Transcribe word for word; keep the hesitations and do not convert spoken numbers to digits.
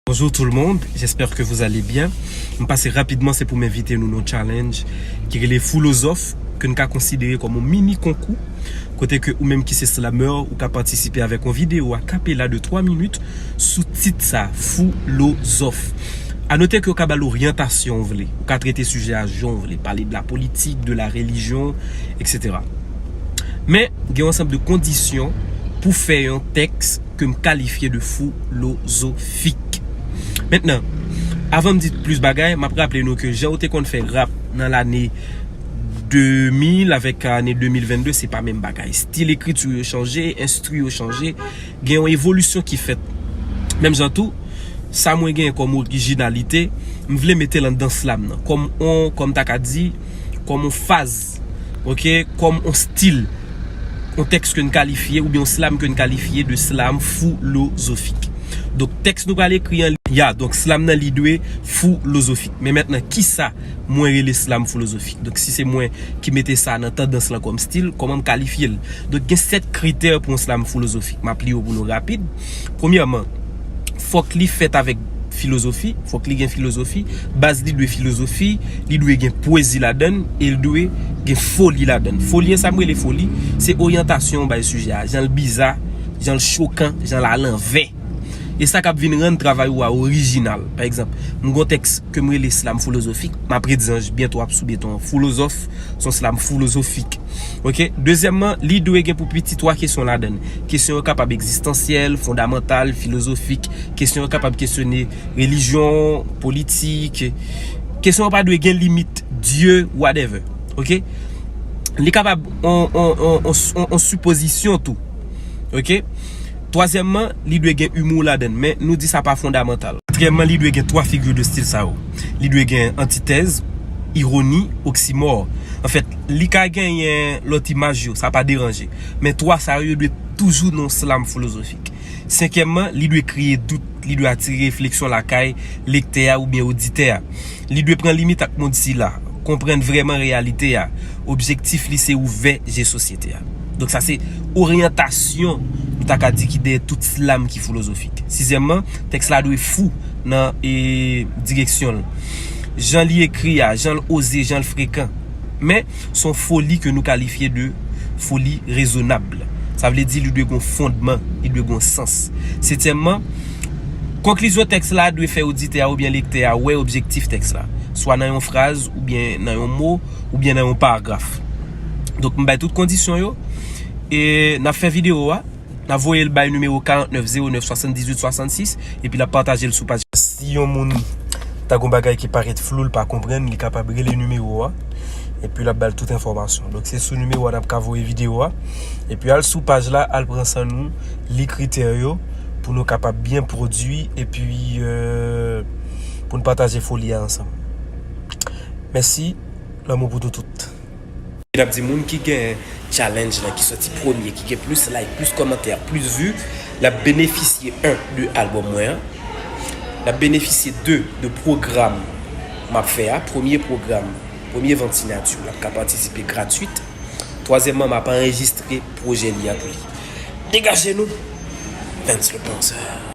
Bonjour tout le monde, j'espère que vous allez bien. M pase rapidman, se pou m envite nou nan yon challenge ki rele Foulozòf, ke n ka konsidere kòm yon mini konkou, kote ke ou menm ki se slammer, ou ka patisipe avèk yon videyo a capella de twa minit sou tit sa, Foulozòf. A note ke ou ka ba l oryantasyon w vle, ou ka trete sijè a jan w vle, pale de la politik, de la relijyon, et cetera. Men, gen yon ansanm de kondisyon pou fè yon tèks ke m kalifye de foulozofik. Mentnan, avan m di plis bagay, m ap raple nou ke jan ou te konn fè rap nan lane de mil avèk ane de mil vennde, se pa menm bagay. Stil ekriti yo chanje, enstri yo chanje, gen yon evolisyon ki fèt. Menm jan tou, sa mwen genyen kòm orijinalite, m vle mete l anndan slam nan, kòm on, kòm ta ka di, kòm on faz, ok, kòm on stil, on tèks ke n kalifye, oubyen on slam ke n kalifye de slam foulozofik. Donk, tèks nou pral ekri an, ya, donk, slam nan, li dwe foulozofik. Men mentnan, kisa mwen rele slam foulozofik? Donk, si se mwen ki mete sa nan tandans lan kòm stil, kòman m kalifye l? Donk, gen sèt kritè pou yon slam foulozofik. M ap li yo pou nou rapid. Premyèman, fòk li fèt avèk filozofi, fòk li gen filozofi, baz li dwe filozofi, li dwe gen pwezi ladan l, e l dwe gen foli ladan l. Foli an, sa m rele foli, se oryantasyon w bay sijè a, jan l biza, jan l chokan, jan l alanvè. E sa k ap vin rann travay ou a orijinal. Pa egzanp, m gon tèks ke m rele slam foulozofik, m ap ret zanj, byento w ap sou beton an. Foulozòf, se yon slam foulozofik. Ok? Dezyèmman, li dwe gen pou piti twa kesyon ladan l. Kesyon yo kapab egzistansyèl, fondamantal, filozofik. Kesyon yo kapab kesyone relijyon, politik. Kesyon yo pa dwe gen limit, Dye, whatever. Ok? Li kapab on, on, on, on, on, on sipozisyon tou. Ok? Twazyèmman, li dwe gen imou ladan l, men nou di sa pa fondamantal. Katriyèmman, li dwe gen twa figi de stil sa yo. Li dwe gen antitèz, ironi, oksimò. Anfèt, li ka genyen lòt imaj yo, sa pa deranje. Men twa sa yo, yo dwe toujou nan yon slam filozofik. Senkyèmman, li dwe kreye dout, li dwe atire refleksyon lakay lektè a oubyen oditè a. Li dwe pran limit ak mond sila, konprann vrèman reyalite a. Objektif li se ouvè je sosyete a. Donk sa se oryantasyon, nou ta ka di, ki dèyè tout slam ki filozofik. Sizyèmman, tèks la dwe fou nan, e, direksyon l. Jan li ekri a, jan l oze, jan l frekan. Men, se yon foli ke nou kalifye de foli rezonab. Sa vle di li dwe gon fondman, li dwe gon sans. Setyèmman, konklizyon tèks la dwe fè oditè a oubyen lektè a wè objektif tèks la, swa nan yon fraz, oubyen nan yon mo, oubyen nan yon paragraf. Donk, m bay tout kondisyon yo, e n ap fè videyo a, n ap voye l bay nimewo karant nèf zewo nèf swasanndizuit swasannsis, epi l ap pataje l sou paj. Si yon moun ta gon bagay ki parèt flou, l pa konprann, li kapab rele nimewo a, epi l ap ba l tout enfòmasyon. Donk, se sou nimewo a n ap ka voye videyo a. Epi al sou paj la, al pran san nou, li kritè yo, pou nou kapab byen pwodui, epi, euh, pou n pataje foli a ansanm. Mèsi, lanmou pou nou tout. N ap di moun ki gen challenge lan, ki sòti premye, ki gen plis like, plis kòmantè, plis vi, l ap benefisye, un, de albòm mwen an. L ap benefisye, de, de pwogram m ap fè a. Premye pwogram, premye vant siyati, l ap ka patisipe gratwit. Twazyèmman, m ap anrejistre pwojè li a pou li. Degaje nou! Vens le Penseur.